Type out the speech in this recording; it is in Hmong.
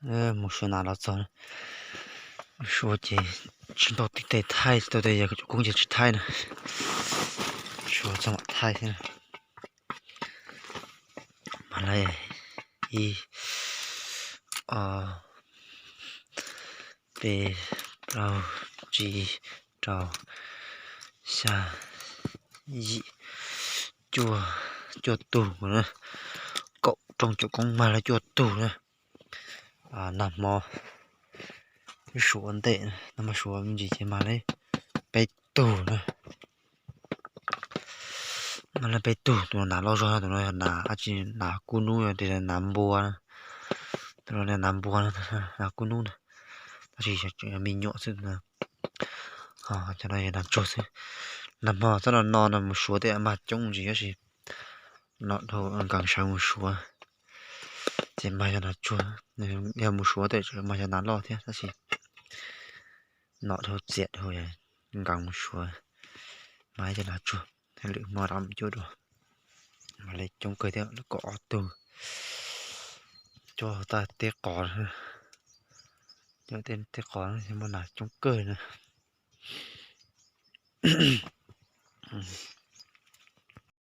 Mus suav nas los txog na. Suav ces tsis tau tej thaij, tsis tau tej yam cov koob ces tsis thaij na. Suav txog mam thaij xwb na. Mas lawv ib, ob, peb, plaub, tsib, rau, xya, yim, cuaj, cuaj tug na. Kaum rooj caum koob mag lawv cuaj tug na. Nag hmo suav ntej, nag hmo suav me ntsis ces mag lawv peb tug na. Mag lawv peb tug, tus no nas loj zog no, tus no yog nas dab tsi, nas kub nub, yog tias nas npua na. Tus no nas npua na, nas kub nub na. Tab sis yog me nyuam xwb na. Cov no yog nas tsuag xwb. Nag hmo txob no no no mus suav tej mag coob ntsis tab sis no dhau nkees sawv mus suav ces mag yog nas tsuag. Yog mus suav tej tseem mag yog nas loj thiab tab sis no dhau txiam dhau nkees mus suav, mag yog nas tsuag. Lwm hmo rov mus cuab dua. Mas lawv coob kawg thiab, lawv kaum ob tug. Cuab tag teb qos, cuab teb qos muaj nas coob kawg na.